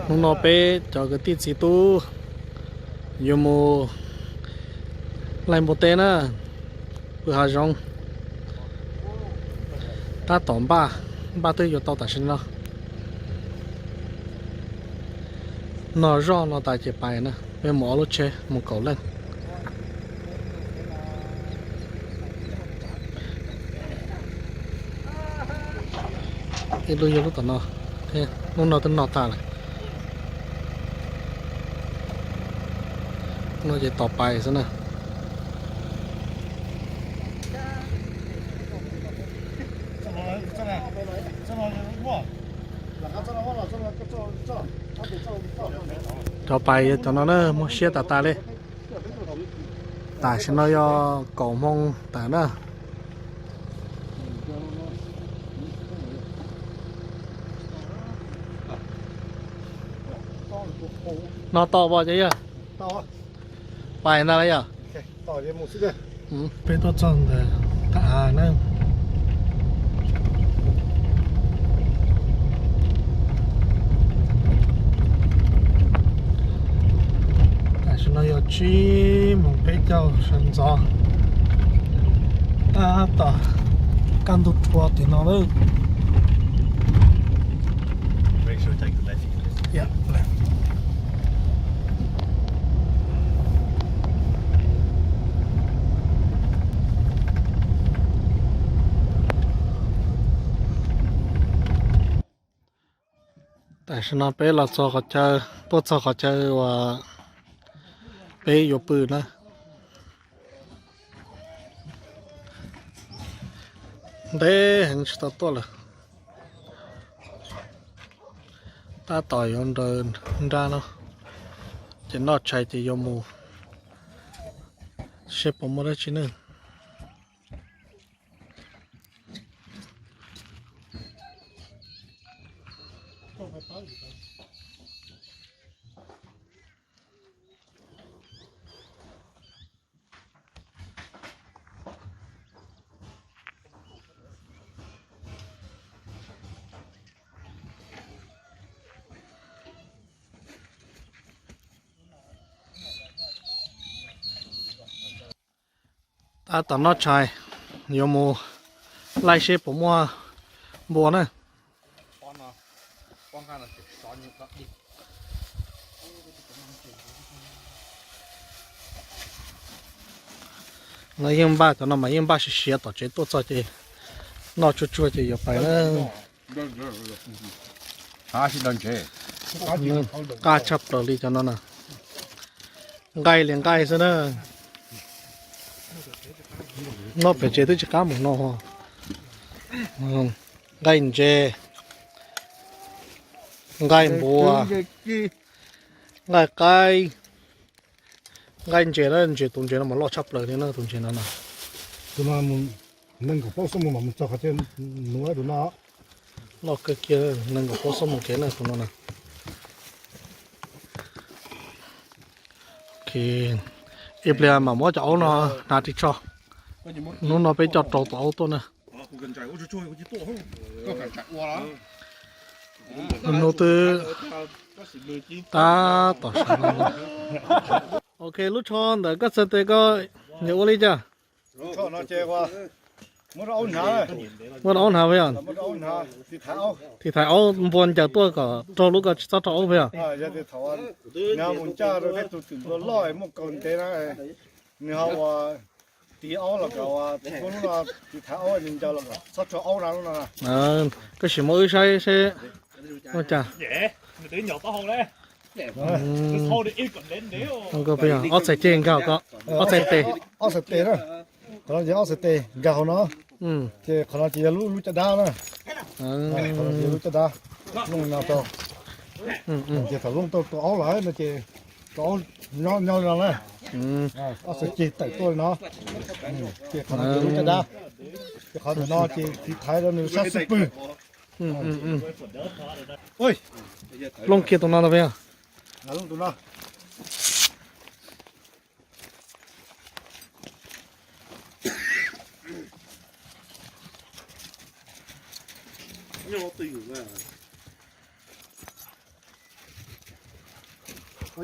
Hnub no peb cov kwv tij txiv tub yuav mus laij npua teb na, pw hav zoov. Tab tom npaj, npaj twb yuav tau tam sim no. Noj zoj no tas ces pais na, peb mus ob lub tsheb mus kaum leej. Ib lub yog lub tom no, lub no twb noj tas lawm. No ces tos pais xwb na. Cov pais yog cov no na, muaj siab tas tas li. Tam sim no yog kaum moos tawm na. No tau pom cov yog pais ntag los yog? Peb tuaj txog ntawm thaj av na. Tam sim no yog tsib moos peb caug sawv ntxov. Tab tom kaj ntug rhuav tim no lawm. Tam sim no peb los txog qhov chaw, tuaj txog qhov chaw uas peb yuav pw na. Ntev heev tsis tau tuaj lawm. Tab tom yuav nraws nrab no, ces noj tshais ces yuav mus seb puas muaj dab tsi ne. Tab tom noj tshais, yuav mus laij seb puas muaj npua na. No yeej npaj, cov no mas yeej npaj siav siav tom tsev tuaj txog ces noj tsuag tsuag ces yuav pais na. Qab tshaj plaws li cov no na. Nqaij li nqaij xwb na. Noj pem tsev twb tsis qab mus no. Nqaij ntses, nqaij npua, nqaij qaib, nqaij ntses na, ntses, tus ntses no mas loj tshaj plaws li na, tus ntses no na. Tus no nees nkaum plaub xuab moos mas mus txog qhov chaw nuv tus no. Loj kawg kiag, nees nkaum plaub xuab moos kev na tus no na. Ib pliag mam muab cov aub no hnav ris tsho. Hnub no peb coj rau tus aub tuaj na. Hnub twb tab tom sawv no. Ok, lub tsho ntawm koj txhais tes koj nyiam ua li cas? Muab rau aub hnav puas yog? Tiv thaiv aub npua ncaws tuaj kom raug lub, koj tsis txhob rau aub puas yog? Nws ho mus ncaj rau tej tus twm npua loj muaj kaus ntev na, nws ho ua tiv aub los kom ua tus lub no tiv thaiv aub nws ncaws los kom txhob raug aub na lub no. Koj sim muab wb saib seb ua cas. Ob txhais ceg nkag ko, ob txhais tes. Ob txhais tes na, qhov no ces ob txhais tes nkag hauv no, ces qhov no ces yog lub caj dab na. Qhov no ces yog lub caj dab, looj no rau, ces thaum looj tau tus aub lawm no ces tus aub nyob nyob li no na. Ob txhais ceg tawm tuaj li no, ces qhov no ces lub caj dab, ces qhov ntawm no ces tiv thaiv rau nws sab xub pwg. Looj kiag tus no ntag puas yog? Looj tus no. Kho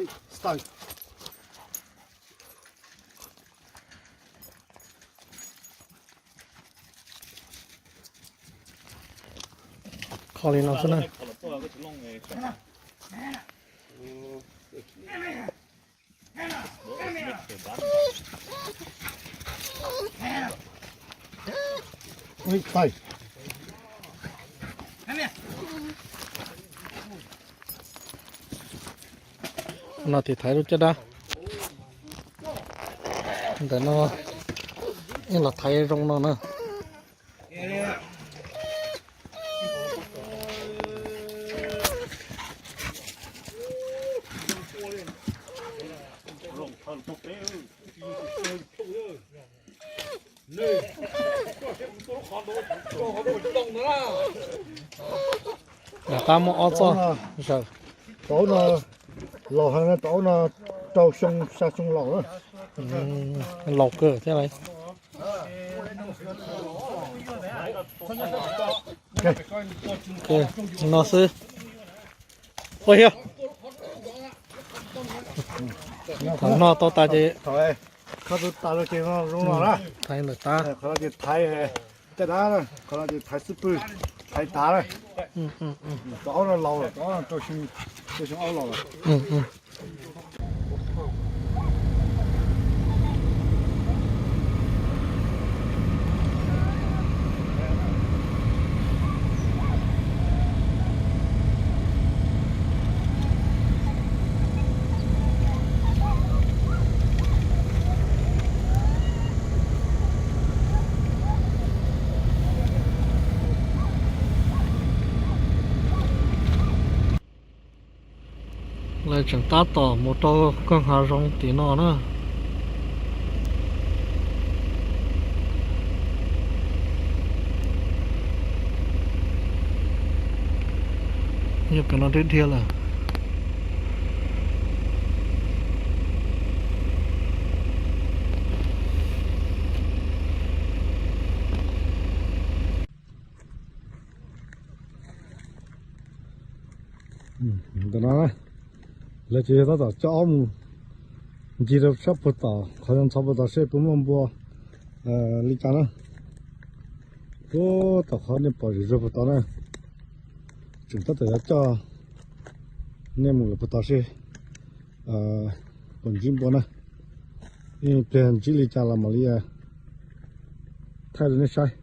li no xwb na. No tiv thaiv lub caj dab. Ntawm no yeej los thaiv zoo no na. Nram qab muaj ob txoj zaws. Tau no laus heev, tau no rau xyoo xya xyoo laus na. Laus kawg thiab lawm. No xwb. Ua hiab. Thaum noj tau tas ces, thaum khawb tau tas lawm ces zoo no na. Thaiv ntawm tas, qhov no ces thaiv caj dab na, qhov no ces thaiv xub pwg, thaiv tav na. Tau ob no laus lawm, tau ob no rau xyoo, rau xyoo ob laus lawm. Lawv tseem tab tom mus rau koog hav zoov tim no na. Yog pem no dhia dhia lawm. Ntawm no na, lawv ces yog tab tom coj aub mus ncig rau sab puag tom qhov ntxhov puag tod seb puas muaj npua li cas na. Puag tom qhov nej pom zom zaws puag tod na, tseem tab tom yuav coj nej mus lawm puag tod seb puas ntsib npua na. Ib pliag ntsib li cas los mam li thaij rau nej saib.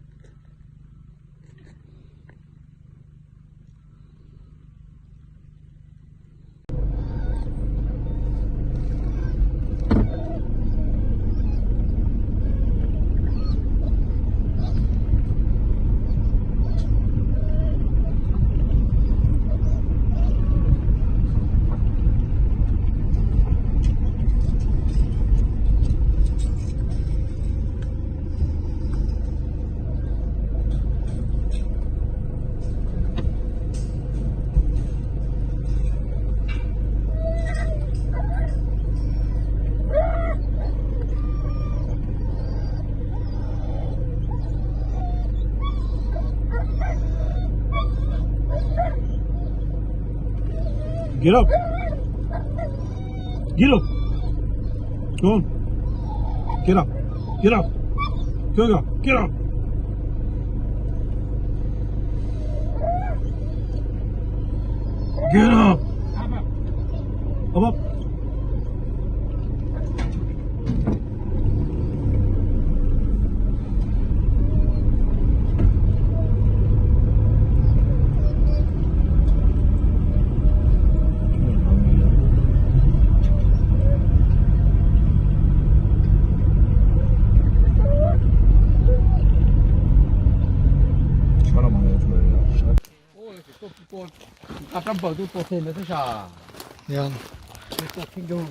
Get up. Get up. Go on. Get up. Get up. Go, go. Get up. Get up. Up, up.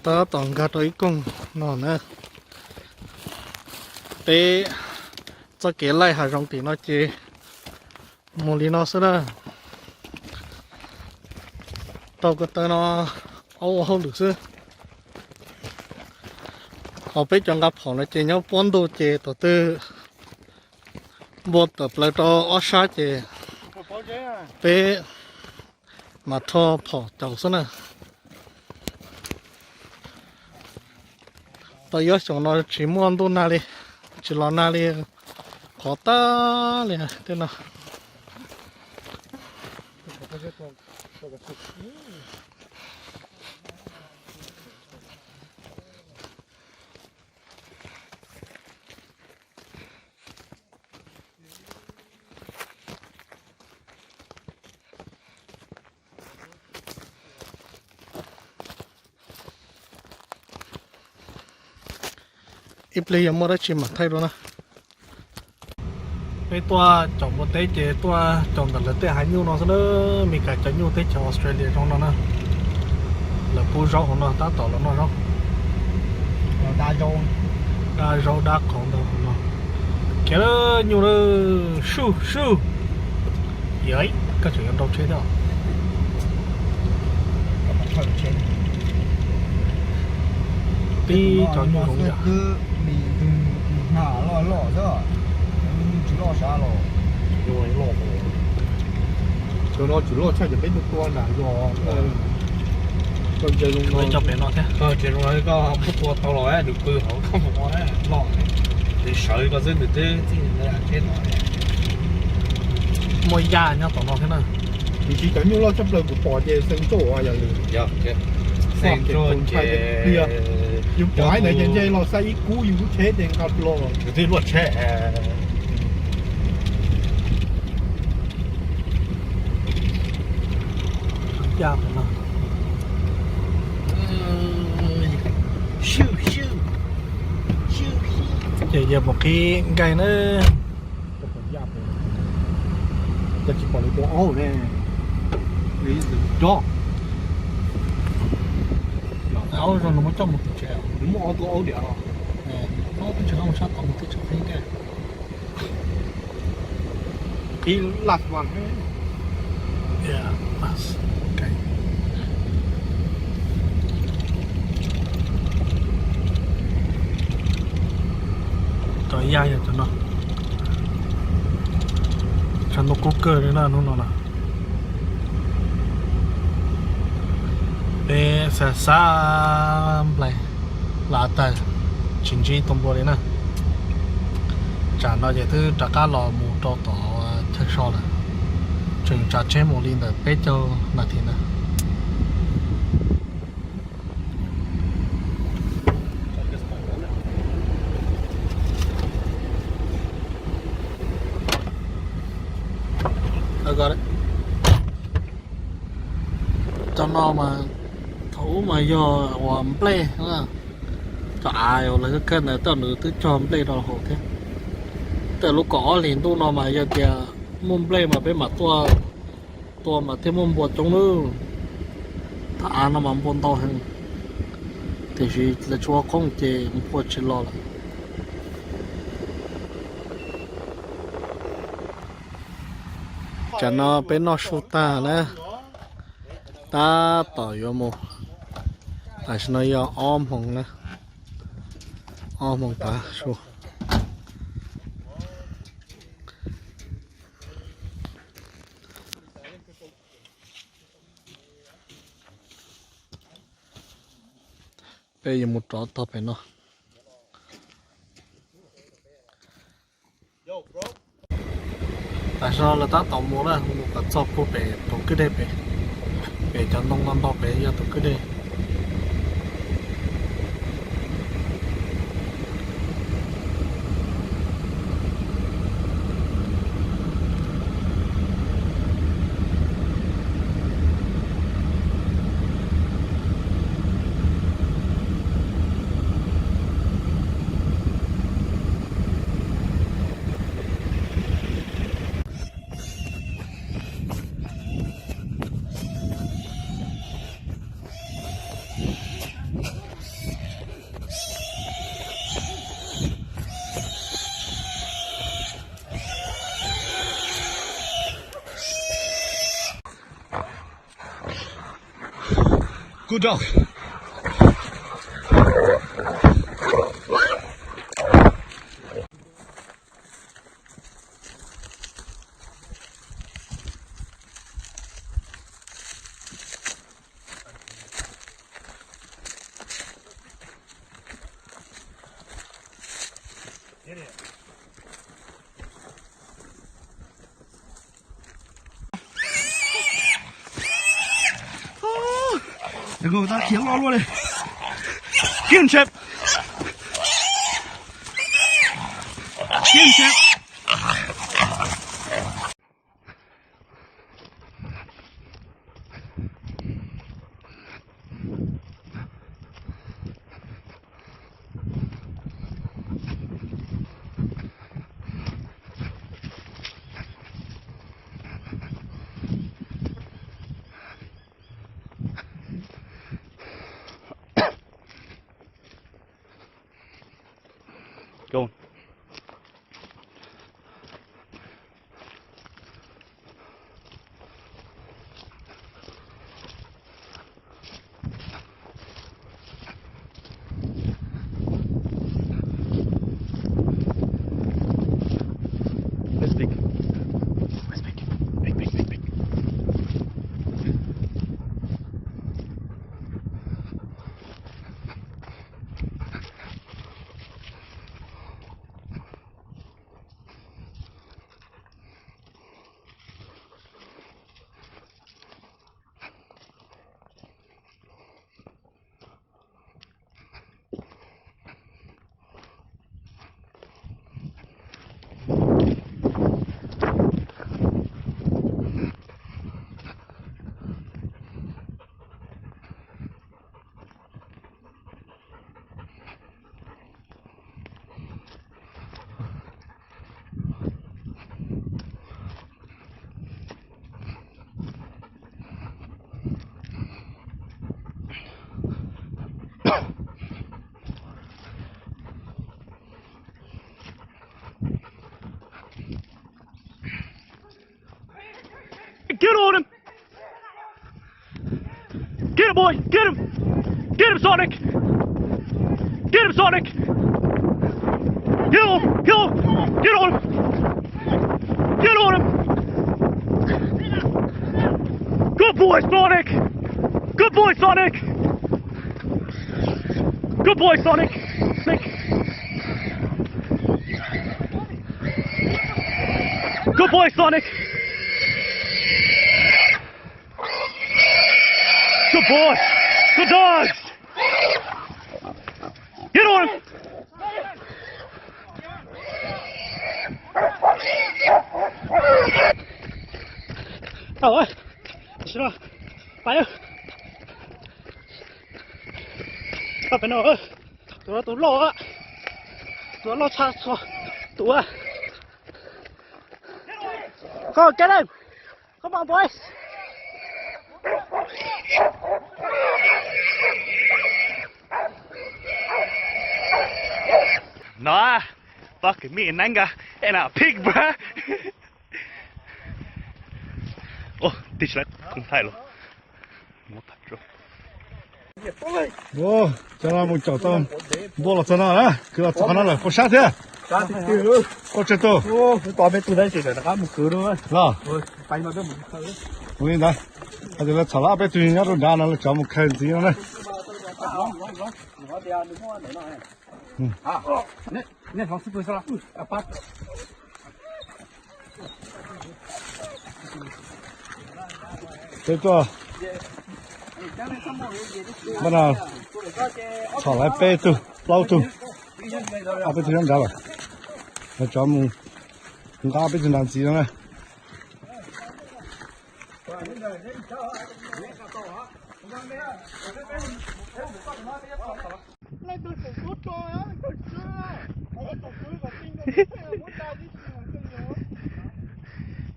Tab tom nkag rau ib koog no na. Peb txoj kev laij hav zoov tim no ces mus li no xwb na. Tau ko taw no aub ua hauj lwm xwb. Ho peb cov nqa phom no ces nyob puab ntug ces thaum twg npua tawm plaws rau ob sab ces peb mam rho phom caum xwb na. Tau yuav xyoo no tsis muaj ntuj nag li, tsis los nag li, qhov tag li tej no. Ib pliag yog muaj dab tsi mam thaij dua na. Peb tuaj caum npua teb ces tuaj caum ntawm lawv tej hav nyuj no xwb na. Meskas cov nyuj teb chaws Australia zoo no na. Lawv pub zaub hauv no tab tom los noj zaub. Dab zaub dab qhauv ntawd hauv no. Khiav nyuj na, sub sub. Yog, koj tseem yuav nrau tsheb thiab. Tib cov nyuj zoo yam. Cov no tsis loj tshaj cov peb tuaj tua na yog. Koj ntsia zoo no, koj ntsia zoo no koj muab tua tau los nws pw hauv koj mus ua loj, nws sawv koj xwb nws twb txij tsheb no. Muaj yaj nyob tom no thiab na. Tiam sis cov nyuj loj tshaj plaws kuv pom ces xeev nrauj yog lwm. Xeev nrauj ces yus pom ntawd ces ntshe los xa ib kub yus lub tsheb ces nqa los. Yus twb luaj tsheb. Ces yawg mus qhib nkaij na. Cov tsis pom lawv tua aub ne. Aub zoo no muab coj mus tim tsev, nws muaj ob tug aub diam los. Aub tseem mus sab tod mus tib tseem qhib nkaij. Qhib last one. Cov yaj yog cov no. Tshav ntuj kub kawg li na hnub no na. Peb xa xa nplais lav tag tsis ntsib tus npua li na. Tsam no ces twb rov qab los mus rau tom chaw so lawm. Tseem tsav tsheb mus li ntawm peb caug nas this na. Cov no mas thaum ub mas yog uas nplej, cov av uas lawv khawb ntawd tej nws twb cog nplej rau hauv thiab. Tej lub kaum ob hlis ntuj no mas yog tias muaj nplej mas peb mam tuaj tua mas thiaj muaj npua coob nawb. Thaj av no mas npua ntau heev, tiam sis lawv tsis ua qoob ces npua tsis los lawm. Tsam no peb noj su tag na, tab tom yuav mus. Tam sim no yog ob moos na, ob moos tav su. Peb yuav mus rov tog pem no. Tam sim no lawv tab tom mus na, mus kom txog puag pem tus kwj deg pem, pem cov ntoo no ntau pem yog tus kwj deg. Good dog. Tab khiav loj luaj li. Kiag ntshe. Kiag ntshe. Go on. Let's pick. Let's pick. Pick, pick, pick, pick. Get on him! Get him, boy! Get him! Get him, Sonic! Get him, Sonic! Kill him! Kill him! Get on him! Get on him! Good boy, Sonic! Good boy, Sonic! Good boy, Sonic! Sonic! Good boy, Sonic! Good boy! Good dog! Get on him! Tau, pais, pais no, tus no tus loj, tus no loj tshaj txhua tus. Go, get him! Come on, boys! No, fucking me and that guy and a pig, bruh. Ua, tib si lawm, koom thaij los. Cov no mus caum tau npua los txog no na, kwv los txog qhov no lawm, puas sab thiab? Puas tsawg tus? Los, mus li ntawd, ces lawv txhom lawm ob peb tug nyob rau nrad no, lawv tseem mus khaws ntxiv no na. Peb tuaj, npaj no txhom lawv peb tug plaub tug, ob peb tug nyob nrad lawm, lawv tseem mus nqa peb tug nrad ntxiv no na.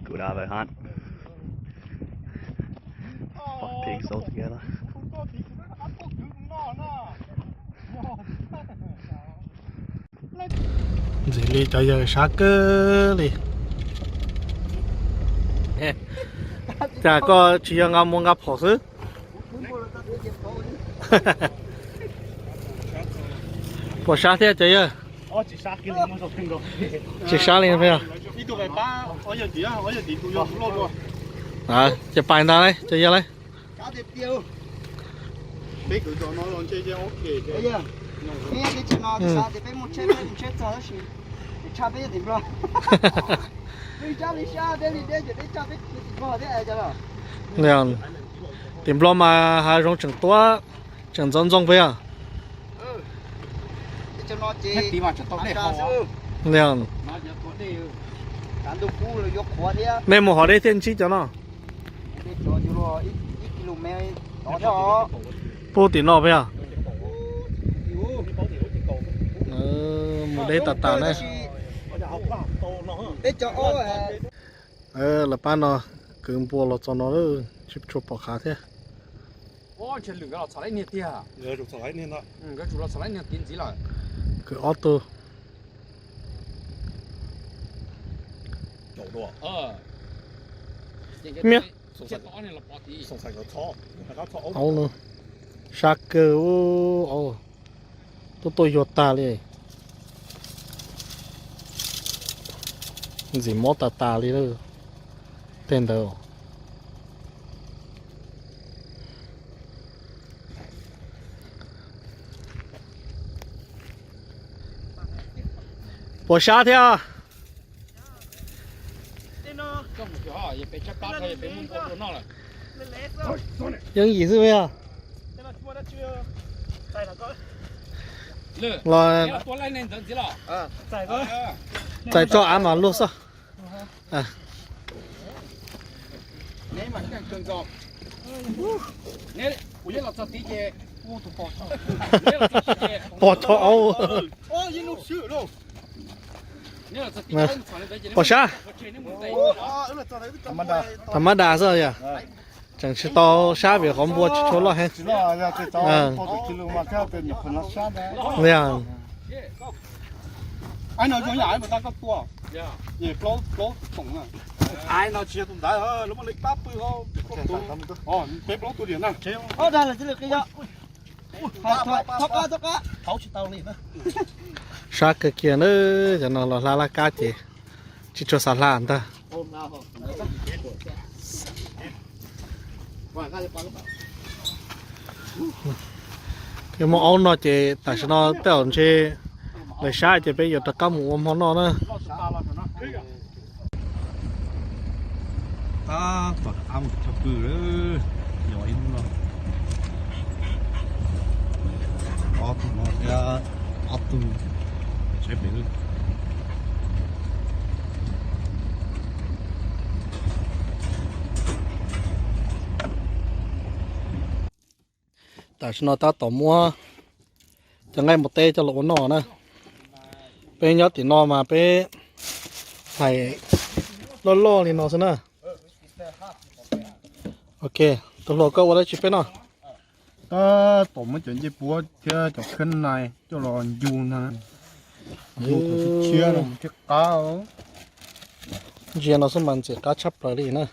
Good out of hunt. Fuck pigs all together. Ntxim li cov yawg sab kawg li. Cas koj tsis yog nqa muas nqa phom xwb? Puas sab thiab cov yawg? Tsis sab li os. Ces pais ntag lauj cov yawg lauj. Tim Nplog mas hav zoov tseem tuab, tseem ntxoov ntxoo peb yog. Nej mus hov dej thiaj ntsib cov no. Puag tim no peb yog. Mus deb tas tas na. Lawv pab no kwv npua los txog no, tsis tshua pom qab thiab. Kwv ob tug. Miab. Aub no, sab kawg, tuaj tuaj yuag tag li. Ntxim mob tas tas li tej ntawd. Puas sab thiab? Yeeb yim xwb yog. Los txais tso av mas luag xwb. Pos tso aub. Pos sab. Tham mab das xwb yog. Tseem tsis tau sab vim qhov npua tsis tshua loj heev. Sab kawg kiag na, cov no los hla laj kab ces tsis tshua xav hla ntag. Yog muaj aub no ces tam sim no tej zaum ntshe lawv sab ces peb yuav rov qab mus ua hmo noj na. Tab tom rov qab mus cog pw lawm, yog ib hnub no ob tug no thiab ob tug tsev pem lawm. Tam sim no tab tom muab cov nqaij npua teb coj los ua noj na. Peb nyob tim no mas peb hais loj loj li no xwb na. Ok, tus hluas koj ua dab tsi peb no? Tab tom muab cov ncej puab thiab cov khab nais coj los ncu na. Ncu thaum tshiab tshiab no mus thiaj qab. Ntsia no xwb mas ntxim qab tshaj plaws li na.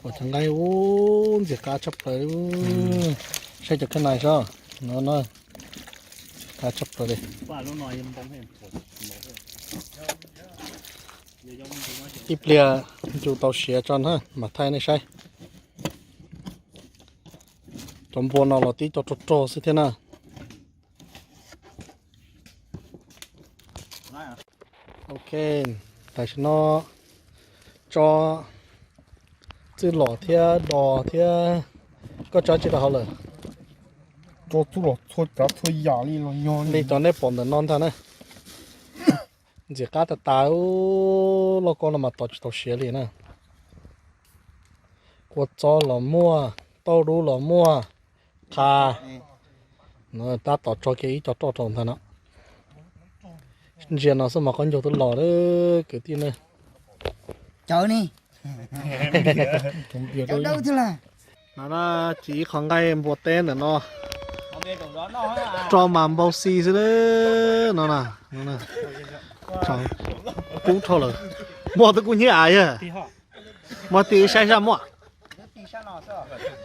Pom cov nqaij ub ntxim qab tshaj plaws li. Saib cov khab nais saib no na, qab tshaj plaws li. Ib pliag ncu tau siav tso na mam thaij nej saib. Cov npua no los tib co rog rog xwb thiab na. Ok, tam sim no tso txwj lom thiab dos thiab, koj tso tsi rau hauv lawm? Tso txwj lom txhua tsav txhua yam li los yog li cov nej pom ntawm no ntag na. Ntxim qab tas tas, loj ko no mas tos tsis tau siav li na. Kua txob los muaj, tauj dub los muaj, qha. Tab tom tso kiag ib co roj rau ntag no. Ntsia no xwb mas qaub ncaug twb los lawm kwv tij na. Cawv ni. No na, ci ib qho nqaij npua teb ntawm no. Roj mas npau xi xwb no na. Kub dhau lawm. Muaj twb kub hnyiab av yog. Muaj tig saib sab muaj.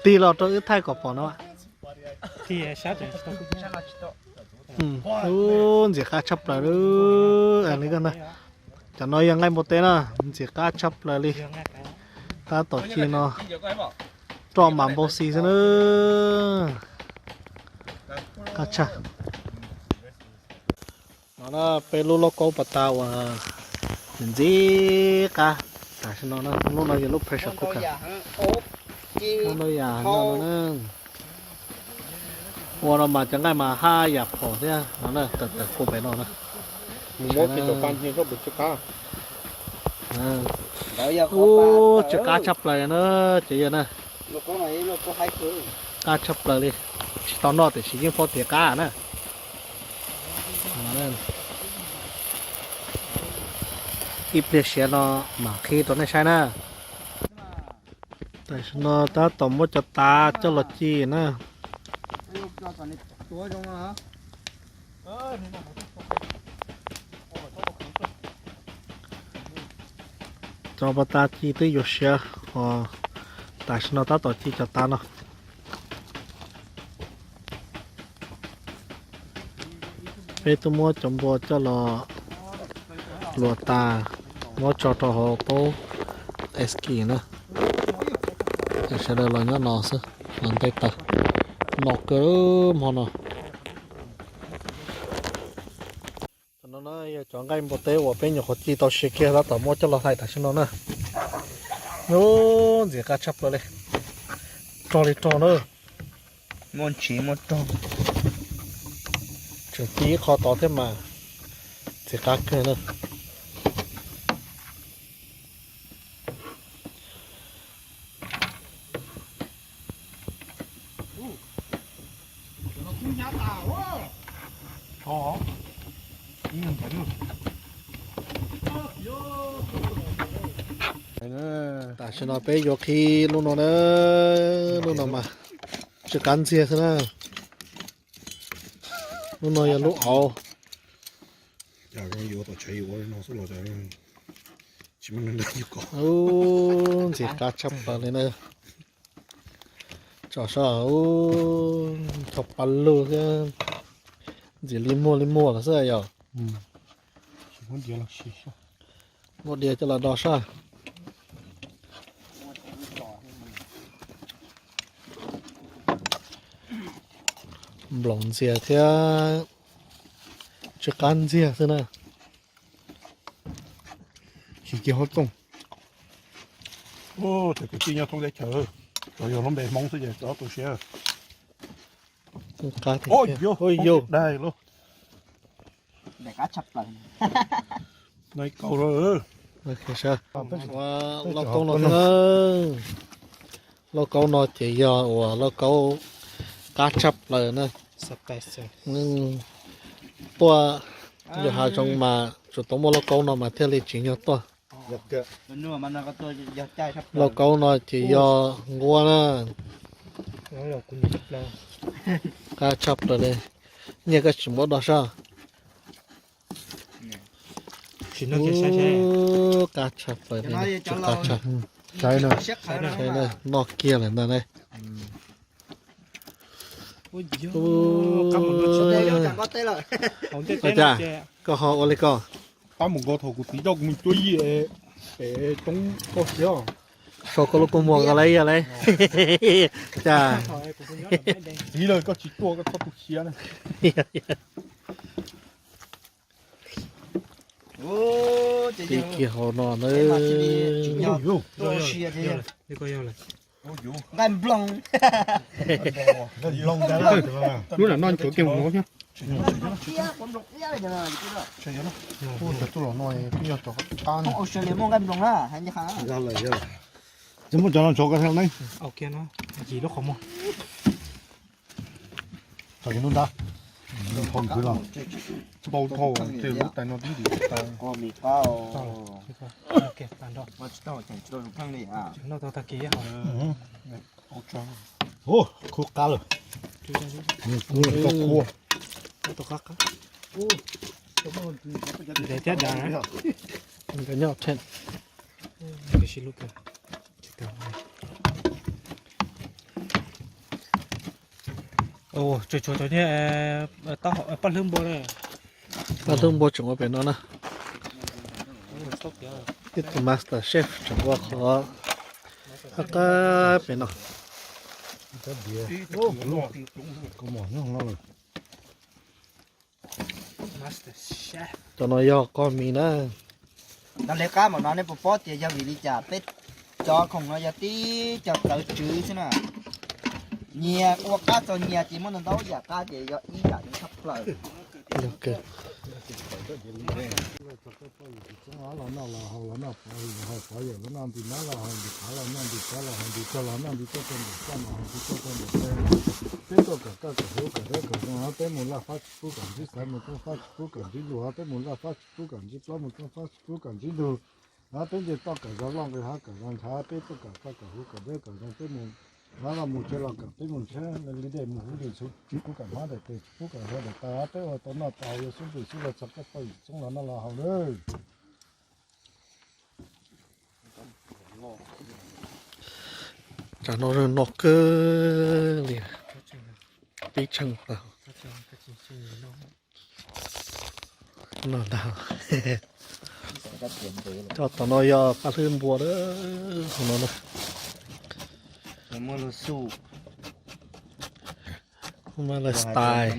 Tig los rau wb thaij kom pom no. Ntxim qab tshaj plaws li. Cov no yog nqaij npua teb na, ntxim qab tshaj plaws li. Tab tom ci no roj mas npau xi xwb na. Qab tshaj. No na, peb lub lauj kaub pas tas uas ntxim qab tam sim no na, lub no yog lub pressure cooker. Ua no mas cov nqaij mas haj yam phom thiab no na, tawm tawm kuj pem no na. Ub, tsw qab tshaj plaws na, ces yog na. Qab tshaj plaws li. Tsis tau noj tiam sis yeej paub tias qab na. Ib pliag siav no mam qhib rau nej saib na. Tam sim no tab tom muab cov tav coj los ci na. Cov pas tas ci twb yuav siav, ho tam sim no tab tom ci cov tav no. Peb twb muab cov npua coj los luas tas, muab tso rau hauv pob esky na. Sawv daws los nyob no xwb, los nte taws, no kawg hmo no. Cov no na yog cov nqaij npua teb uas peb nyuam qhuav ci tau siav kiag tab tom muab coj los hlais tam sim no na. Ub, ntxim qab tshaj plaws li, rog li rog na. Muaj ntsiv muaj rog. Tseem ci ib qho tod thiab mas ntxim qab kawg na. Tam sim no peb yuav qhib lub no na, lub no mas tsw qab ntxiag xwb na. Lub no yog lub auv. Ub, ntxim qab tshaj plaws li na. Tso soj, ub, thaum pa lug thiab, ntxim li muag li muag lawm xwb yog. Muab diav coj los do soj. Nploos ntxiag thiab tsw qab ntxiag xwb na. Tsis cia hauv txooj. Tes kwv tij nyob thoob teb chaws, tsuas yog lub npe Hmoob xwb ces txaus tu siab. Ua yus daig lub. Lauj kaub no, lauj kaub no ces yog uas lauj kaub qab tshaj plaws na. Tuaj yos hav zoov mas tsuas tau muaj lauj kaub no mas thiaj li tsim nyog tuaj. Lauj kaub no ces yog nquab na. Qab tshaj plaws li. Nyiaj koj tsis muab do soj. Ub, qab tshaj plaws li, qab tshaj. Saib na, noj kiag lawm ntag ne. Ua cas koj ho ua li ko? Pab mus nkaus thaum kuv txiv coj kuv mus cuab yij es coob koj siab. Sau koj lub kua muag ko lauj, yog lauj. Cas txiv lawm koj tsis tuaj koj txhob tu siab na. Tib kiag hauv no na. Nqaij nploos. Lub nram no nchuav kiag mus no thiab. Tsis muaj cov no nchuav ko thiab ne. Yim lub qhov muag. Tau ib lub ntab, thau nkwv los, npau thau, ces lub tais no tib ntim tais. Noj tau tag kis. Hu, khub qab lawm. Kub tau khub. Ntev thiab dav na. Ntev nyob. Tsuas tshuav cov paj hlwb npua na. Paj hlwb npua tseem ua pem no na. Ib tug master chef tseem ua qhov qab qab pem no. Cov no yog qoj mis na. No le qab mam no nej puas paub tias yog vim li cas peb Cov khoom no yog tib cov tawv tswv xwb na. Nyias ua qab txog nyias ces muaj ntau ntau yam qab ces yog ib yam tshaj plaws. Los noj los haus los noj pov haus pov yawm los noj nti nab los haus nti qav los noj nti qav los haus nti tog los noj nti toj tog nti toj los haus nti toj tog nti tog. Peb tuaj kom kaj kom huv kom dawb kom zoo, peb mus laj fab tsis pub kom ntsib xaiv, mus rooj fab tsis pub kom ntsib lug, peb mus laj fab tsis pub kom ntsib plaub, mus rooj fab tsis pub kom ntsib lug. Peb nce toj kom zoo loj nqis hav kom zoo ntshav, peb tuaj kom kaj kom huv kom dawb kom zoo, peb mus, los mus tsev los kom peb mus ntshav li dej mus huv li txhuv, tsis pub kom hmab daim tes tsis pub kom hluav daim taw, peb ua tau noj tau haus yog xub npis xub los txog koj poj yim txoob los noj los haus lawm. Tsam no no kawg li, pib tsheej tag. No ntag. Cov tom no yog paj hlwb npua, hauv no na. Lifestyle.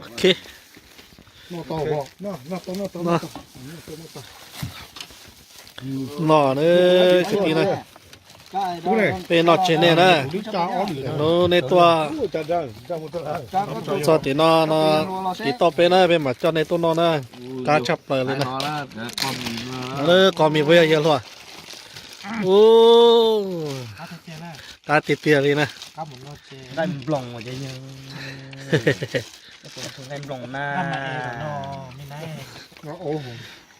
Ok. No na, kwv tij na, peb noj tseg nej na. Hnub nej tuaj txog tim no no, tiv toj peb na, peb mam coj nej tuaj noj na. Qab tshaj plaws li na. Qos mis puas yog yawg hluas? Ub, qab tiag tiag li na.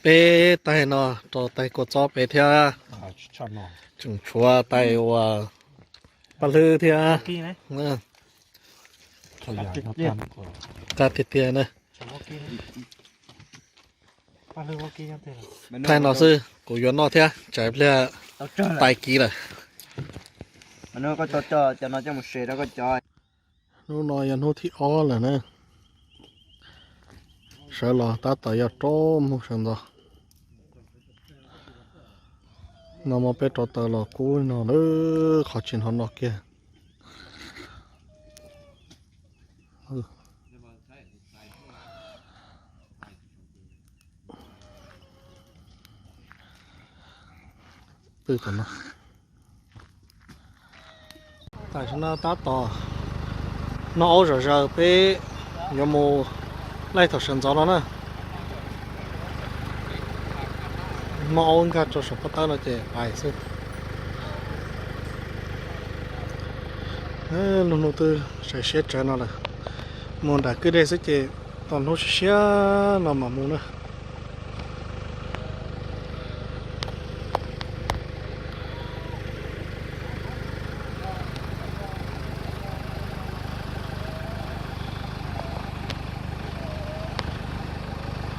Peb tais no rau tais kua txob pem thiab. Tseem tshuav tais uas paj hlwb thiab. Qab tiag tiag na. Thaij no xwb, kuv yuav noj thiab, tsam ib pliag tais kiv lawm. Hnub no yog hnub thib ob lawm na. Sawv los tab tom yog rau mus sawv ntxov. No mas peb rauv taws los kub no lawm, qhov tsis hnov no kiag. Pw tom no. Tam sim no tab tom noj aub zom zaws, peb yuav mus laij thaum sawv ntxov no na. Noj aub nkag rau saum pob tawb no ces pais xwb. Lub hnub twb sai siab tsawv no lawm. Mus nram kwj dej xwb ces tau hnub siab siab no mam mus na.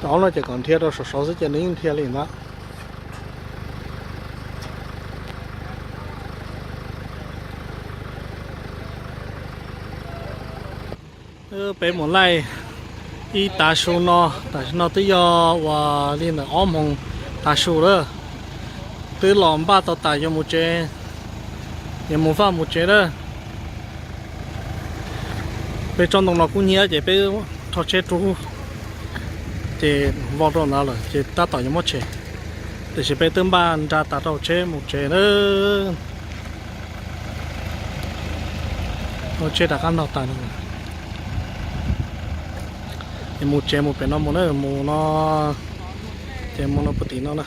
Cov aub no ces kom nrhiav rau saum saud xwb ces nws yeej nrhiav li ntawd. Peb mus laij ib tav su no, tam sim no twb yog uas li ntawm ob moos tav su lawm. Twb los npaj tau tas yuav mus tsev, yuav mus vaj mus tsev lawm. Peb tsob ntoo no kub hnyiab ces peb rho tsheb rub ces vau rau ntawd lawm ces tab tom yuav muab tshem. Tiam sis peb twb npaj nra tas rau tsheb mus tsev na. Ua tsheb rov qab noj tas no. Ces mus tsev mus pem no mus na, mus no, ces mus no puag tim no na.